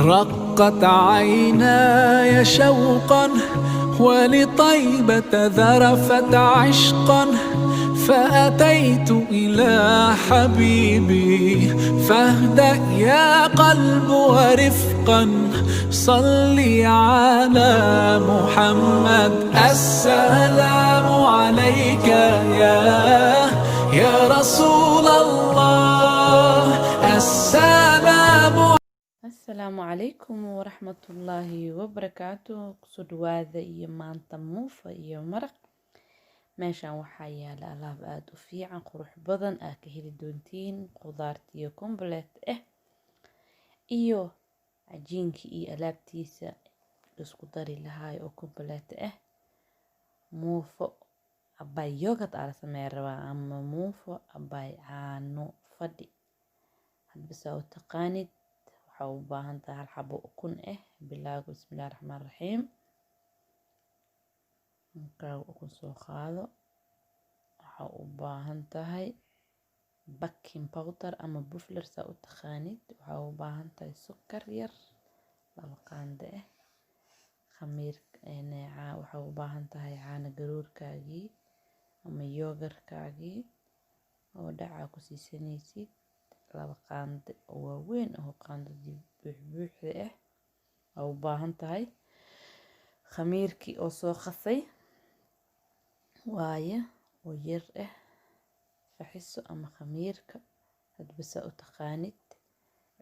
رقت عيناي شوقا ولطيبة ذرفت عشقا، فأتيت إلى حبيبي فاهدأ يا قلب ورفقا، صلي على محمد. السلام عليك يا رسول الله، السلام. Asalaamu calaykum waraxmatullaahi wabarakaatu. Kusoo dhawaada iyo maanta muufa iyo maraq. Meeshan waxaa yaala alaab aada u fiican, qurux badan, aa ka heli doontiin qudaartiyo complete ah iyo cajiinkii iyo alaabtiisa isku dari lahaay oo complete ah. Muufo abay yogurt aa la sameeya rabaa ama muufo abay caano fadhi, hadba saa u taqaanid. Waxaa u baahan tahay hal xabo ukun ah. Bilaago, bismillahi raxmaan raxiim. Markaa ukun soo qaado, waxaa u baahan tahay baking powder ama bufler, saa u taqaanid. Waxaa u baahan tahay sokor yar, 2 qaando ah, khamiir. Waxaa u baahan tahay caano garoorkaagii ama yogurtkaagii oo dhacaa ku siisanaysid, 2 qaando oo waaweyn oo qaandadii buuxbuuxda ah aa u baahan tahay. Khamiirkii oo soo qasay waaye oo yar ah, faxiso ama khamiirka, hadba saa u taqaanid.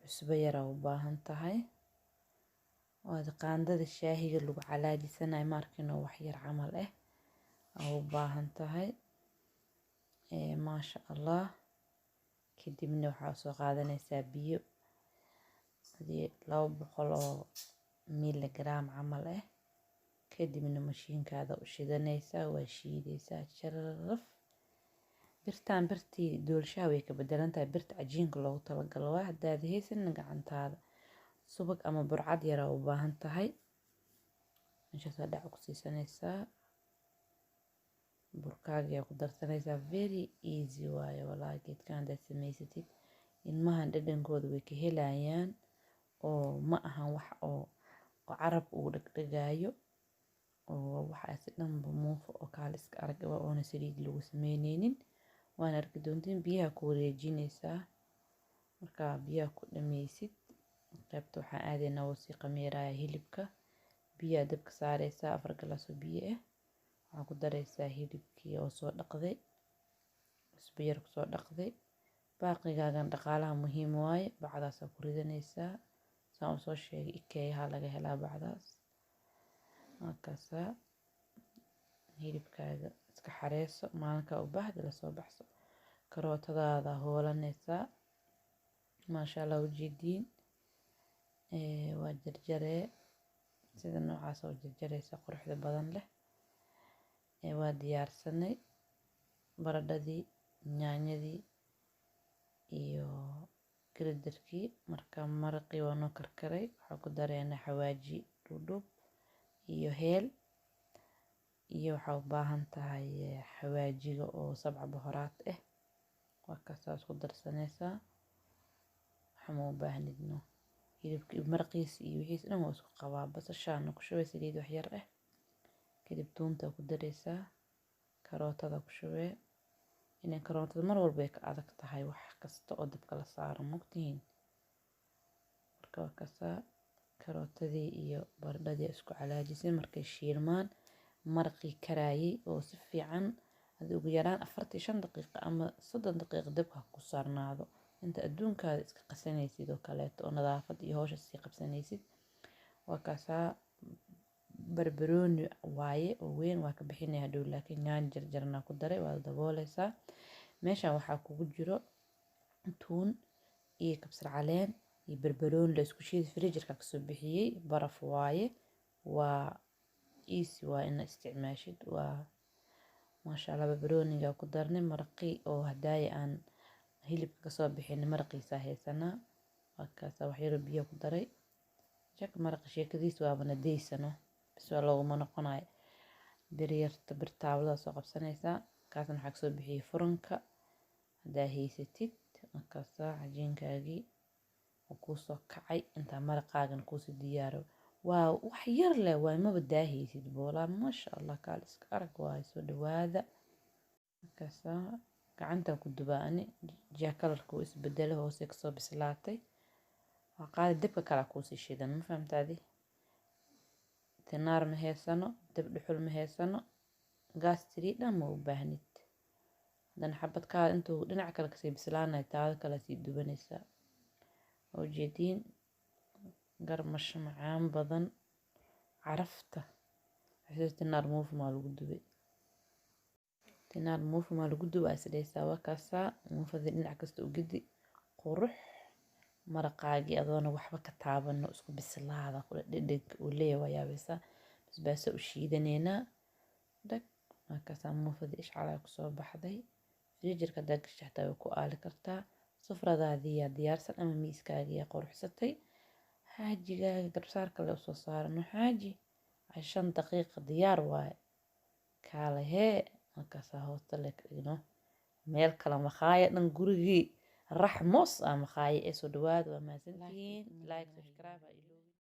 Cusbo yaraa u baahan tahay, waad qaandada shaahiga lagu calaajisanayo maarkino, wax yar camal ah aa u baahan tahay. Maasha Allah. Kadibna waxaa soo qaadanaysaa biyo hadii 200 oo miligram camal ah. Kadibna mashiinkaada u shidanaysaa, waa shiidaysaa sharaf. Birtaan birtii doolshaha way ka bedelan tahay, birta cajiinka loogu talagalo waa. Haddaad haysanin, gacantaada subag ama burcad yaraa u baahan tahay. Meeshaasaa dhac ku siisanaysaa, burkaagiyaa ku darsanaysaa. Very easy waaye walaahi. Geedkan haddaad samaysatid, ilmahan dhadhankooda way ka helayaan oo ma ahan wax oo carab uu dhegdhegaayo oo waxaasi dhanba muufo oo kaale iska arag waa, oona saliid lagu sameyneynin. Waana arki doontiin. Biyaha ku wareejinaysaa. Markaa biyaha ku dhameysid, qaybta waxaan aadaynaa wuu sii khamiiraya hilibka. Biyaha dabka saareysaa, 4 galaas oo biyo ah. Waxaa ku dareysaa hilibkii oo soo dhaqday, cusbo yar kusoo dhaqday. Baaqigaagan dhaqaalaha muhiim waaye. Bacdaasaa ku ridanaysaa. Saan usoo sheegay, Ikeaha laga helaa bacdaas. Markaasaa hilibkaaga iska xareyso, maalinkaa u baahda lasoo baxso. Karootadaada hoolanaysaa, maasha Allah. Ujeediin, waa jarjaree, sida noocaas oo jarjareysa quruxda badan leh. Waa diyaarsanay baradhadii, yaanyadii iyo grinderkii. Marka maraqii waa noo karkaray. Waxaa ku dareynaa xawaaji dhuudhuub iyo heel iyo waxaa u baahan tahay xawaajiga oo sabca bohoraad ah. Waa kaasaa, isku darsanaysaa. Waxma u baahnidno, hilibka maraqiisa iyo wixiisa dhan waa isku qabaa. Basashaana ku shubay, saliid wax yar ah. Kadib tuunta ku dareysaa, karootada ku shubee. Inay karootada mar walba ay ka adag tahay wax kasta oo dabka la saaro, mogtihiin. Marka waa kaasaa, karootadii iyo baradhadii isku calaajisay. Markay shiilmaan, maraqii karaayay oo si fiican adi ugu yaraan 45 daqiiqo ama 30 daqiiqo dabka ku saarnaado, inta adduunkaada iska qasanaysid oo kaleeto oo nadaafad iyo hawsha sii qabsanaysid. Waa kaasaa, barbarooni waaye oo weyn, waa ka bixinaya hadhow, laakiin yaanyo jarjarnaa ku daray. Waa dabooleysaa. Meeshan waxaa kugu jiro tuun iyo kabsar caleen iyo barbarooni la isku shiiday, fridge-ka kasoo bixiyey, baraf waaye. Waa easy, waa ina isticmaashid. Waa maasha Allah. Barbarooniga ku darnay maraqii oo hadaaya aan hilibka kasoo bixin, maraqiisa haysanaa. Waa kaasa, wax yaro biyo ku daray. Jak maraqa sheekadiisa waabana daysano bis, waa looguma noqonayo. Bir yarta, bir taawlada soo qabsanaysaa. Kaasna waxaa kasoo bixiyey furanka haddaa haysatid. Markaasaa cajiinkaagii Wuu kuusoo kacay intaa maraqaagan kuusii diyaaro. Waa wax yar leh waay, maba daahaysid boolaa. Maasha Allah, kaal iska arag waaye. Soo dhawaada. Markaasaa gacantan ku dubaa ani. Jiha kalarka uu isbedelay, hoose kasoo bislaatay. Waa qaadi, dabka kalaa kuusii shidan. Ma fahamtaadi? Tinaar ma heysano, dab dhuxul ma heysano, gaas tirii dhan ma u baahnid. Haddana xabadkaada intuu dhinac kale kasii bislaanayo, taada kale sii dubanaysaa. Waa ujeediin, garmasho macaan badan, carafta xasuus. Tinaar muufa maa lagu dubay, tinaar muufa maa lagu dubay isdhehaysaa. Waa kaasaa muufadii, dhinac kasta u gedi, qurux. Maraqaagii adoona waxba ka taabano isku bislaada kule, dhedhenka uu leeyahay waa yaabaysaa. Basbaaso u shiidaneynaa dhag. Markaasaa muufadii ishcalaa kusoo baxday. Frijirka haddaa gashay xataa way ku aali kartaa. Sufradaadiyaa diyaarsan ama miiskaagiyaa quruxsatay. Xaajigaaga garbasaarka le usoo saarano. Xaaji, 5 daqiiqa diyaar waaye, kaale hee. Markaasaa hoosta le ka dhigno meel kale, makhaaya dhan gurigii raxmos ah makhaaya ee. Soo dhawaada, waa mahadsantihiin. Like, subscribe ha ilowin.